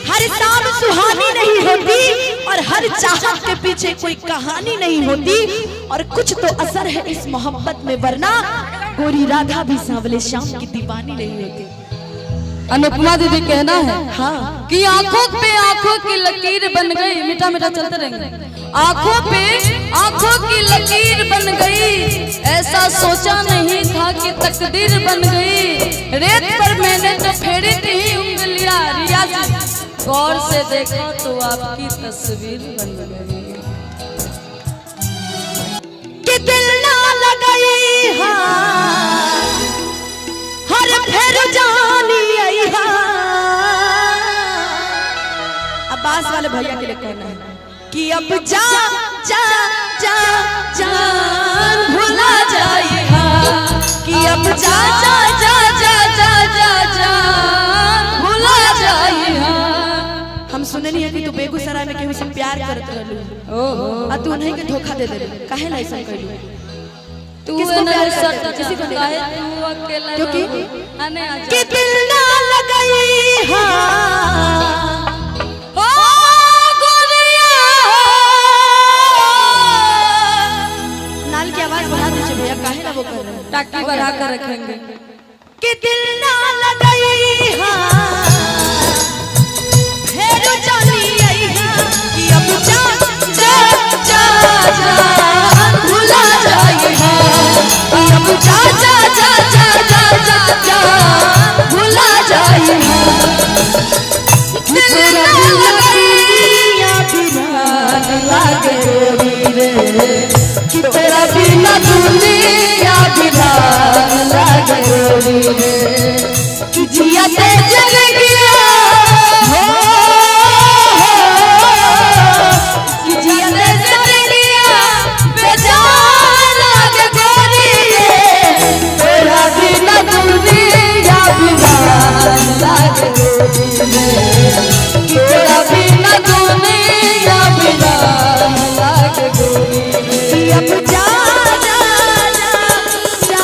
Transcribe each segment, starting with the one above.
हर शाम सुहानी नहीं होती और हर चाहत के पीछे कोई कहानी नहीं होती। और कुछ तो असर है इस मोहब्बत में, वरना गोरी राधा भी सांवले श्याम की दीवानी नहीं होती। अनुपमा दीदी कहना है हाँ कि आंखों पे आंखों की लकीर बन गई, मीठा मीठा चलते रहेंगे। आंखों पे आंखों की लकीर बन गई, ऐसा सोचा नहीं था कि तकदीर बन गई। रेत पर मैंने तो फेरी थी उंगलियां, रिया जी गौर से देखा तो आपकी तस्वीर बन गई। कि दिल ना लगाई हाँ, हर फिर जानी आई हाँ। अब्बास वाले भैया के लिए कहना है कि अब जा जा जा जान भुला जाई हाँ, कि अब जा जा जा जा जा जा जान भुला जाई हाँ। हम सुननी है कि तू बेगूसराय में केहू से प्यार करत रहलू ओहो आ तू उन्हीं के धोखा दे देलू, काहे ला ऐसा कइलू? तू किसको प्यार सट करते? किसी को नहीं। काहे तू अकेला क्योंकि- रहू? आने आ जा। कि दिल ना लगाई हाँ, ओ गोरिया नाल की आवाज बढ़ा दीजिए भैया, काहे ना वो कर रहे हैं? टाकी बढ़ा कर रखेंगे। कि दिल ना लगाई हाँ, फिर जानी आई हाँ, कि अब जा जा जा जा भुला जाई हाँ, कि अब जा जा जा जा जा जा जा भुला जाई हाँ। दिल ना लगाई कि तेरा बिना दुनिया बिना लागे गोरी रे, कि जिया ते जग गया हो, कि जिया ते जग गया बेजान लागे गोरी रे, तेरा बिना दुनिया बिना लागे गोरी रे, कि तेरा बिना दुनिया बिना लागे गोरी रे। कि अब जा जा जा जा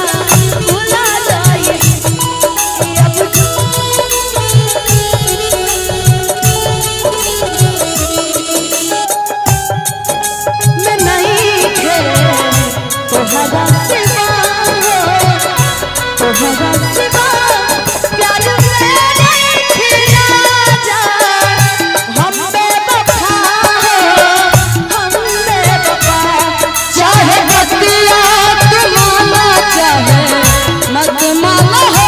भुला जाई, कि अब मैं नहीं खे तोहरा सिवा, तोहरा सिवा प्यार में नहीं खिला जा। हम बेवफा हो, हम बेवफा, चाहे बतिया तू माना चाहे मत माना हो,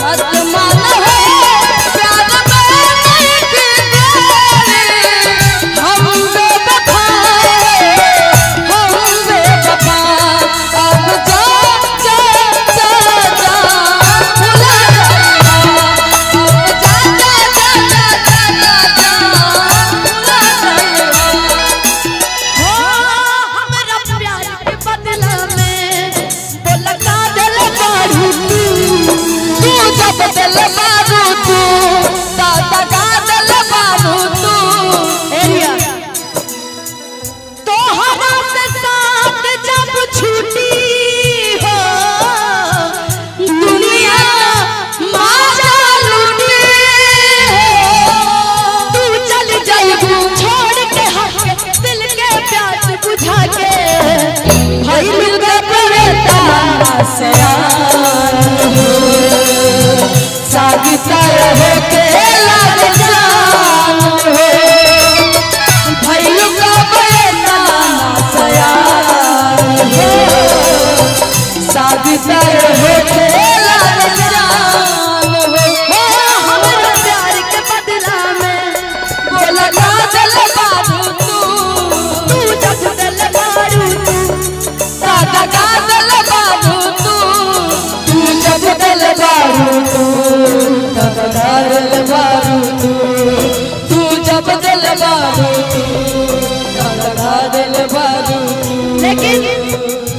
मत माना हो, प्यार में नहीं की गोरी, हम बेवफा, हम बेवफा। अब जा जा जा जा भुला जाइए, अब जा जा जा जा जा जा जा भुला जाइए। हो हमरा प्यार के बदला में बोला का दिल बारू तू, तू जब दिल बारू तू, दादा का दिल बारू तू। एरिया तोहरा से साथ जब छूटी हो, दुनिया माजा लूटी हो। तू चल जाइबू छोड़ के हमके दिल के प्यास बुझा के, भइल गबरे तारा से आन हो, सागिता रहे के लाग जान हो। भइल गबरे तारा से आन हो, सागिता रहे के लाग जान हो। हो हमरा प्यार के बदला में बोला काजल बारू तू, तू जब दिल बारू तू, दादा काजल बारू तू, तू जब दिल बारू तू, दादा काजल बारू तू, तू जब दिल बारू तू, दादा काजल बारू तू। लेकिन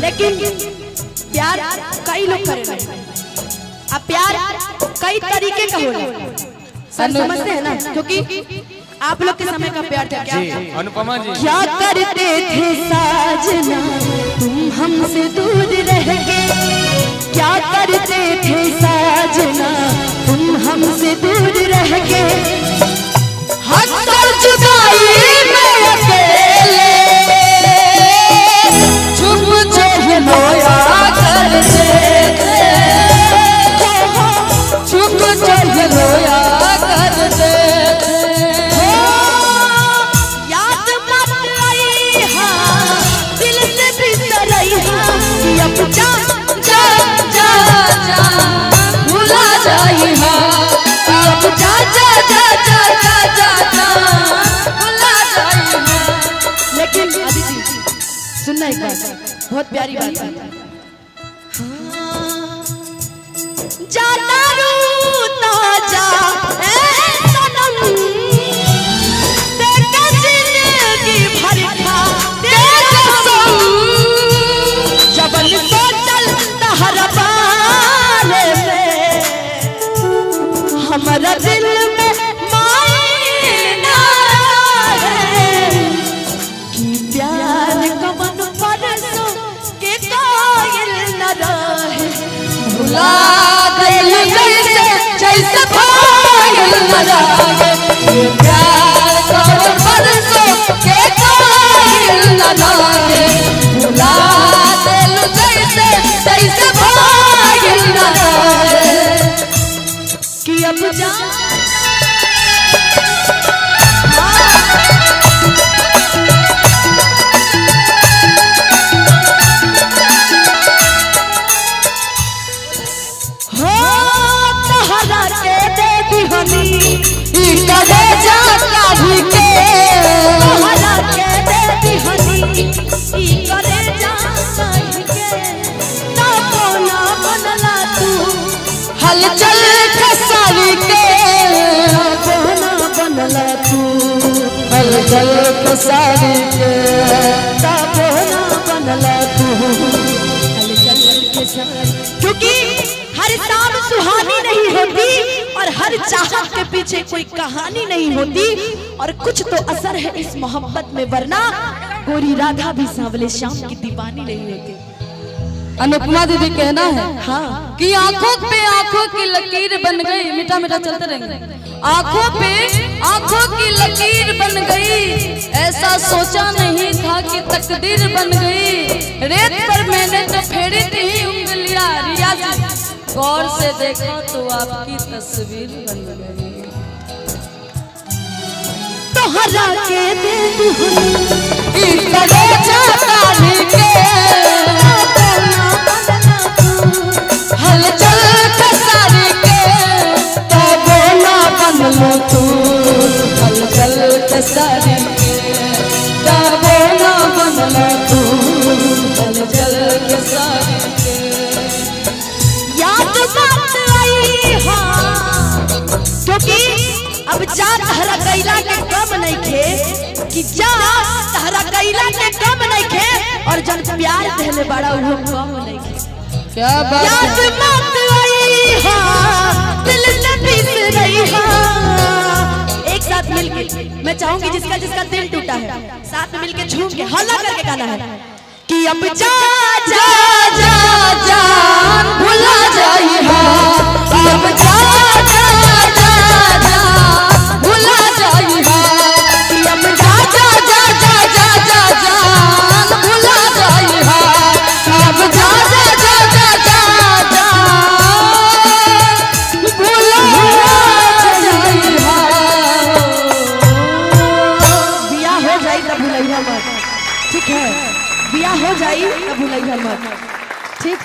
लेकिन प्यार कई लोग करेला, अब प्यार कई तरीके का होला सर, समझते हैं ना? क्योंकि आप लोग के समय का प्यार था क्या? जी अनुपमा जी क्या करते थे साजना तुम हमसे दूर रह के, क्या करते थे साजना तुम हमसे दूर रह के, जा जा जा जा जा भुला जाई हा। लेकिन अदिति सुनना एक बात, बहुत प्यारी बात है। जाता रूता जा ए सनम, देख जिंदगी भर खा दे कसम, जबन सोचल तहरा बारे में, हमारा दिल में मायने ना है कि प्यार कवन परसों के कायल न रहे। भुला गइल जैसे जैसे भागल न रहे, ये प्यार कवन परसों के कायल न रहे। भुला गइल जैसे जैसे भागल न रहे। कि अब जा हो तहरा के दे दिहनी, ई करे जा काढ़ी के, तहरा के दे दिहनी, ई करे जा काढ़ी के, ता कोना बनला तू, हलचल खसारी के, कोना बनला तू, हलचल खसारी के, ता कोना बनला तू, हलचल के साथ। क्योंकि हर शाम सुहानी नहीं होती और हर चाहत के पीछे कोई कहानी नहीं होती, और कुछ तो असर है इस मोहब्बत में, वरना गोरी राधा भी सांवले श्याम की दीवानी नहीं होती। अनुपमा दीदी कहना है हाँ कि आंखों पे आंखों की लकीर बन गई, मीठा मीठा चलते रहेंगे। आंखों पे आंखों की लकीर बन गई, ऐसा सोचा नहीं था कि तकदीर बन गई। रेत पर मैंने तो फेरी थी उंगलियां, रिया जी गौर से देखा तो आपकी तस्वीर बन गई। तोहरा के दे दिहनी, ई करे जा काढ़ी के, कोना बनला तू, हलचल खसारी के, तबो ना बनलो तू। हलचल खसारी के, तबो ना बनलो तू। हलचल खसारी के। याद बात आई हाँ, क्योंकि अब जा तहरा कैला के कम नहीं खे, कि जा तहरा कैला के कम नहीं खे, और जन प्यार देले बड़ा वो कम नहीं खे। क्या बात याद मत आई हाँ, दिल से बिसरई हाँ। एक साथ मिलके मैं चाहूंगी जिसका जिसका दिल टूटा है साथ में मिलके झूम के हल्ला करके गाना है कि अब जा जा जा जा जान भुला जाई हा, अब जा जा जा जा भुला जाई हा, कि अब जा जा जा जा जा जा जान भुला जाई हा, अब जा जा जा जा जा जा भुला जाई हा। बिया हो जाई तब भुलैया मत, ठीक है? बिया हो जाई तब भुलैया मत, ठीक?